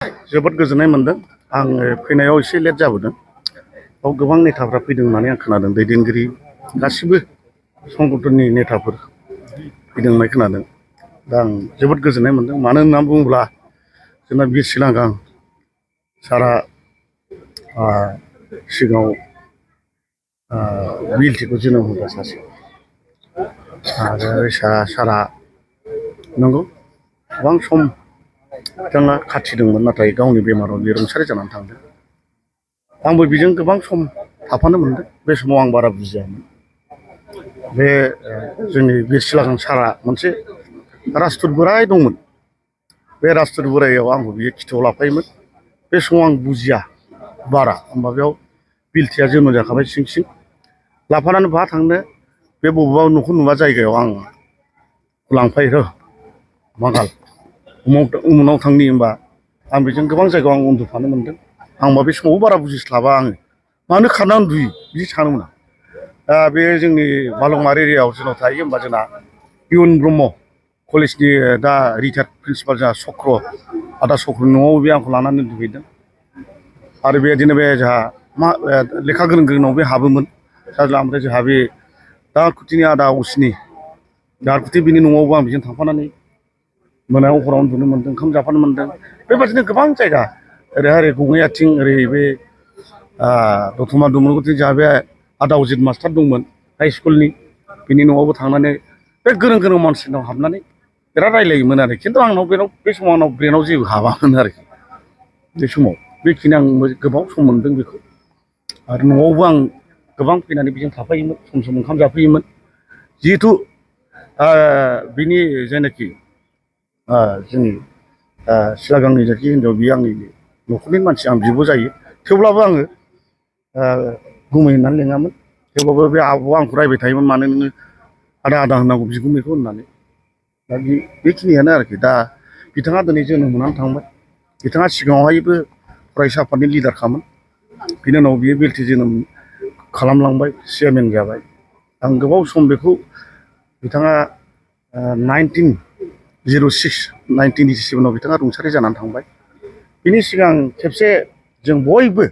जोबोद गोजोननाय मोनदों आं फैनायाव एसे लेट जाबोदों बाव गोबां नेताफ्रा फैदों होननानै आं खोनादों दैदेनगिरि गासिबो संगठननि नेताफोर फैदों होननाय खोनादों दा आं जोबोद गोजोननाय मोनदों मानो होननानै बुङोब्ला जोंना बिर सरक सारा सिगाङाव बिएलटिखौ जोनोम होग्रा सासे आरो सारा नंगौ गोबां सम बिथाङा खाथिदोंमोन नाथाय गावनि बेमाराव बे रुंसारि जानानै थांदों आंबो बेजों गोबां सम थाफानो मोनदों बे समाव आं बारा बुजियामोन बे जोंनि बिर सरक सारा मोनसे राजदुत बोराय दंमोन बे राजदुत बोरायाव आंबो बियो खिथायाव लाफायोमोन बे समाव आं बुजिया बारा होमबा बेयाव बिएलटिआ जोनोम जाखाबाय सिं सिं लाफानानै बहा थांनो बे बबेबा न'खौ नुवा जायगायाव आं लांफायो बांगाल उमुनाव थांनि होनबा आं बेजों गोबां जायगायाव आं उन्दुफानो मोनदों आंबा बे समाव बारा बुजिस्लाबा आङो मानो खारना उन्दुयो बिदि सानोमोन आं बे जोंनि बालंमार एरियायाव जोंनाव थायो होमबा जोंना इउन ब्रह्म कलेजनि दा रिटायार्ड प्रिन्सिपाल जोंहा चक्र आदा चक्रनि न'आव बे आंखौ लानानै उन्दुहैदों आरो बेबायदिनो बे जोंहा लेखा गोरों गोरोंनाव बे हाबोमोन ओमफ्राय जोंहा बे दारखुथिनि आदा असिनि दारखुथि बिनि न'आवबो आं बेजों थांफानानै मोनायाव हराव उन्दुनो मोन्दों ओंखाम जाफानो मोन्दों बेबादिनो गोबां जायगा ओरै गङै आथिं ओरै बे दतमा दुमलगुरिथिं जोंहा बे आदा अजित मास्टार दंमोन हाइ स्कुलनि बिनि न'आवबो थांनानै बे गोरों गोरों मानसिनाव हाबनानै बिराद रायलायोमोन आरो खिन्थु आंनाव बे समाव आंनाव ब्रेनाव जेबो हाबामोन आरोखि बे समाव बेखिनि आं गोबाव सम मोन्दों बेखौ आरो न'आवबो आं गोबां फैनानै बेजों थाफायोमोन सम सम ओंखाम जाफैयोमोन जिहेथु बिनि जायनाखि जोंनि सिलागांनि जाखि हिन्जाव बियो आंनि न'खरनि मानसि आं बिब' जायो थेवब्लाबो आङो गुमै होननानै लेङामोन थेवब्लाबो बे आब'आ आंखौ रायबाय थायोमोन मानो नोङो आदा आदा होननांगौ बिगुमैखौ होननानै दा बेखिनियानो आरोखि दा बिथाङा दिनै जोनोम मोननानै थांबाय बिथाङा सिगाङावहायबो फरायसा आफादनि लिडारखामोन बिनि उनाव बियो बिएलटि जोनोम खालामलांबाय चेयारमेन जाबाय आं गोबाव सम बेखौ बिथाङा 1987आव बिथाङा रुंसारि जानानै थांबाय बिनि सिगां खेबसे जों बयबो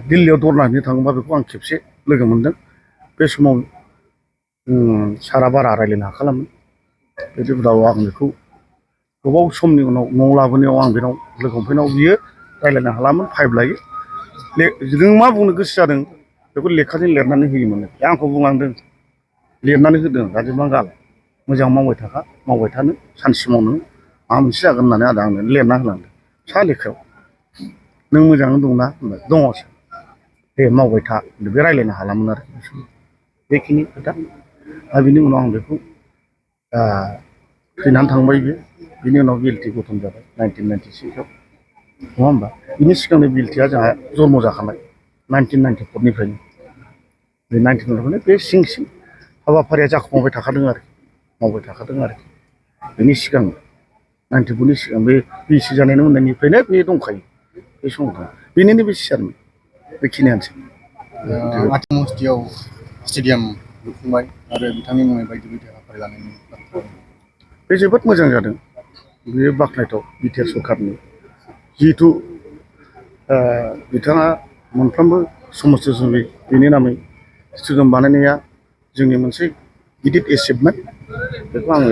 दिल्लीयाव धरना हैनो थाङोबा बेखौ आं खेबसे लोगो मोनदों बे समाव सारा बारा रायज्लायनो हाखालामोन बे उनाव आं बेखौ गोबाव समनि उनाव न'आव लाबोनायाव आं बेनाव लोगो हमफैनायाव बियो रायज्लायनो हालामोन फाइभ लायो नों मा बुंनो गोसो जादों बेखौ लेखाजों लिरनानै होयोमोन आंखौ बुंलांदों लिरनानै होदों गाज्रि बांगाल मोजां मावबाय थानो सानसेमाव नों माबा मोनसे जागोन होननानै आंनो लिरना होलांदों फिसा लेखायाव नों मोजाङै दंना होनबाय दङ दे मावबाय था बे रायज्लायनो हालामोन आरो बेखिनि खोथा दा बिनि उनाव आं बेखौ थैनानै थांबाय बिनि उनाव बिएलटि गठन जाबाय 1996आव नङा होमबा बिनि सिगांनो बिएलटिआ जोंहा जन्म जाखानाय 1994निफ्रायनो बे 1994 बे सिं हाबाफारिया जाखुमाबाय थाखादों आरो मावबाय थाखादों आरो बेनि सिगां 94नि सिगां बे बिएसि जानायनि उननिफ्रायनो बे दंखायो बे समाव बेनिनो बे चेयारमेन बेखिनियानोसै आथिमस्टियाव स्टेडियाम लुफुंबाय आरो बिथांनि मुङै बायदि बायदि हाबाफारि लानायनि बे जोबोद मोजां जादों बेयो बाख्नायथाव बिटिआर सरकारनि जिहेथु बिथाङा मोनफ्रोमबो समस्थिजों बेनि नामै स्टेडियाम बानायनाया जोंनि मोनसे गिदिर एचिभमेन्ट बेखौ आङो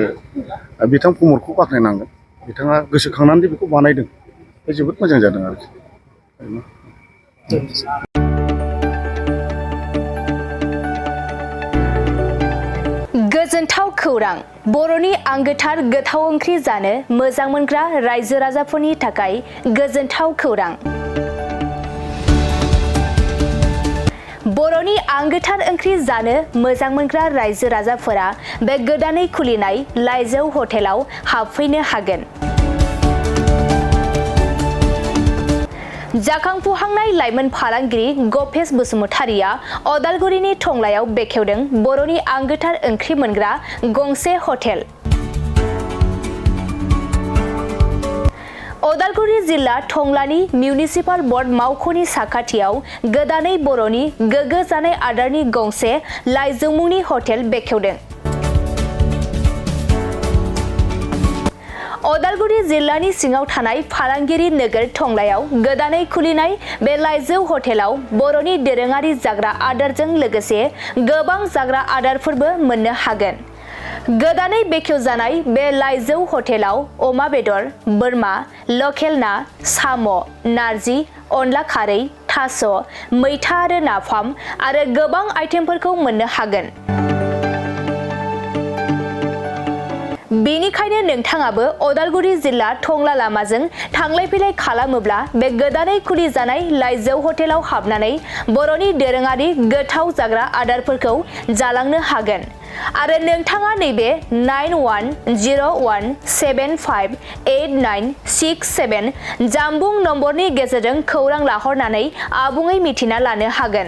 बिथां प्रमदखौ बाख्नायनांगोन बिथाङा गोसोखांनानै बेखौ बानायदों बे जोबोद मोजां जादों आरोखि गोजोनथाव खौरां बर'नि आंगोथार गोथाव ओंख्रि जानो मोजां मोनग्रा रायजो राजाफोरनि थाखाय गोजोनथाव खौरां बर'नि आंगोथार ओंख्रि जानो मोजां मोनग्रा रायजो राजाफोरा बे गोदानै खुलिनाय लाइजौ हटेलाव हाबफैनो हागोन जाखांफुहांनाय लाइमोन फालांगिरि गपेश बसुमतारिया अदालगुरिनि टंलायाव बेखेवदों बर'नि आंगोथार ओंख्रि मोनग्रा गंसे हटेल अदालगुरि जिल्ला टंलानि मिउनिसिपाल बर्ड मावख'नि साखाथियाव गोदानै बर'नि गोग्गो जानाय आदारनि गंसे लाइजौ मुंनि हटेल बेखेवदों अदालगुरि जिल्लानि सिङाव थानाय फालांगिरि नोगोर टंलायाव गोदानै खुलिनाय बे लाइजौ हटेलाव बर'नि दोरोङारि जाग्रा आदारजों लोगोसे गोबां जाग्रा आदारफोरबो मोननो हागोन। गोदानै बेखेवजानाय बे लाइजौ हटेलाव अमा बेदर, बोरमा, लकेल ना, साम', नारजि, अनला खारै, थास', मैथा आरो नाफाम आरो गोबां आइटेमफोरखौ मोननो हागोन। बेनिखायनो नोंथाङाबो अदालगुरि जिल्ला टंला लामाजों थांलाय फैलाय खालामोब्ला बे गोदानै खुलि जानाय लाइजौ हटेलाव हाबनानै बर'नि दोरोङारि गोथाव जाग्रा आदारफोरखौ जालांनो हागोन। आरो नोंथाङा नैबे 9101758967 जानबुं नम्बरनि गेजेरजों खौरां लाहरनानै आबुङै मिथिना लानो हागोन।